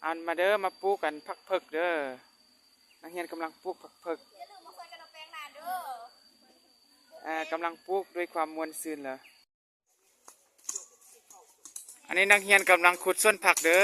ອັນ ມາເດີ ມາປູກກັນຜັກເຜິກເດີ. ນັກຮຽນກຳລັງປູກຜັກເຜິກ. ອ່າ ກຳລັງປູກດ້ວຍຄວາມມ່ວນຊື່ນເລີຍ. ອັນນີ້ນັກຮຽນກຳລັງຂຸດສວນຜັກເດີ.